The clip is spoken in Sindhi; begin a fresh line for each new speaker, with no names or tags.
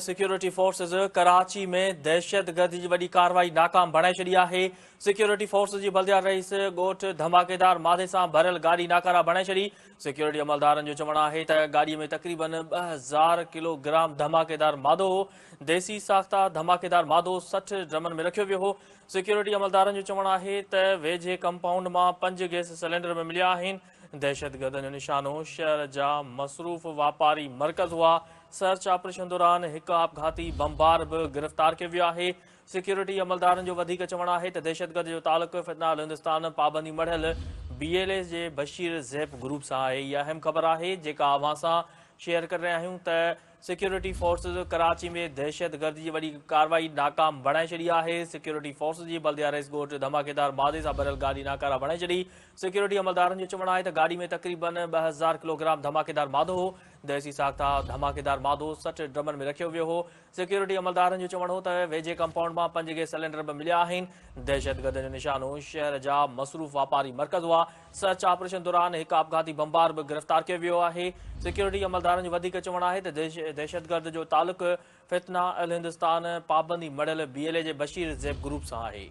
سيڪيورٽي فورسز ڪراچي ۾ دهشتگردي جي وڏي ڪارروائي ناڪام بڻائي ڇڏي آهي. سيڪيورٽي فورسز جي بلديا رئيس ڳوٺ ڌماڪيدار مادي سان ڀريل گاڏي ناڪارا بڻائي ڇڏي. سيڪيورٽي عملدارن جو چوڻ آهي ته گاڏي ۾ تقريبن 2000 ڪلو گرام ڌماڪيدار مادو هو. ديسي ساخته ڌماڪيدار مادو 60 ڊرمن ۾ رکيو ويو هو. سيڪيورٽي عملدارن جو چوڻ آهي ته ويجهي ڪمپائونڊ مان پنج گئس سلينڊر به مليا آهن. دهشتگردن جو نشانو شهر جا مصروف واپاري مرڪز هئا. سرچ آپريشن دوران هڪ آپگهاتي بمبار به گرفتار ڪيو ويو آهي. سيڪيورٽي عملدارن جو وڌيڪ چوڻ آهي ته دهشتگرد جو تعلق فتنه الهندستان پابندي مڙهيل بي ايل اي جي بشير زيپ گروپ سان آهي. اها اهم خبر آهي جيڪا اوهان سان شيئر ڪري رهيا آهيون ته سيڪيورٽي فورسز ڪراچي ۾ دهشتگردي جي وڏي ڪارروائي ناڪام بڻائي ڇڏي آهي. سيڪيورٽي فورسز جي بلديا رئيس ڳوٺ ڌماڪيدار مادي سان ڀريل گاڏي ناڪارا بڻائي ڇڏي. سيڪيورٽي عملدارن جو چوڻ آهي ته گاڏي ۾ تقريبن 2000 ڪلوگرام ڌماڪيدار مادو هو. ديسي ساخته ڌماڪيدار مادو 60 ڊرمن ۾ رکيو ويو هو. سيڪيورٽي عملدارن جو چوڻ هو ته ويجهي ڪمپائونڊ مان پنج گئس سلينڊر به مليا آهن. دهشتگردن جو نشانو شهر جا مصروف واپاري مرڪز هئا. سرچ آپريشن دوران هڪ آپگهاتي بمبار به گرفتار ڪيو ويو آهي. سيڪيورٽي عملدارن جو وڌيڪ چوڻ آهي ته دهشتگرد جو تعلق فتنه الهندستان پابندي مڙهيل بي ايل اي جي بشير زيب گروپ سان آهي.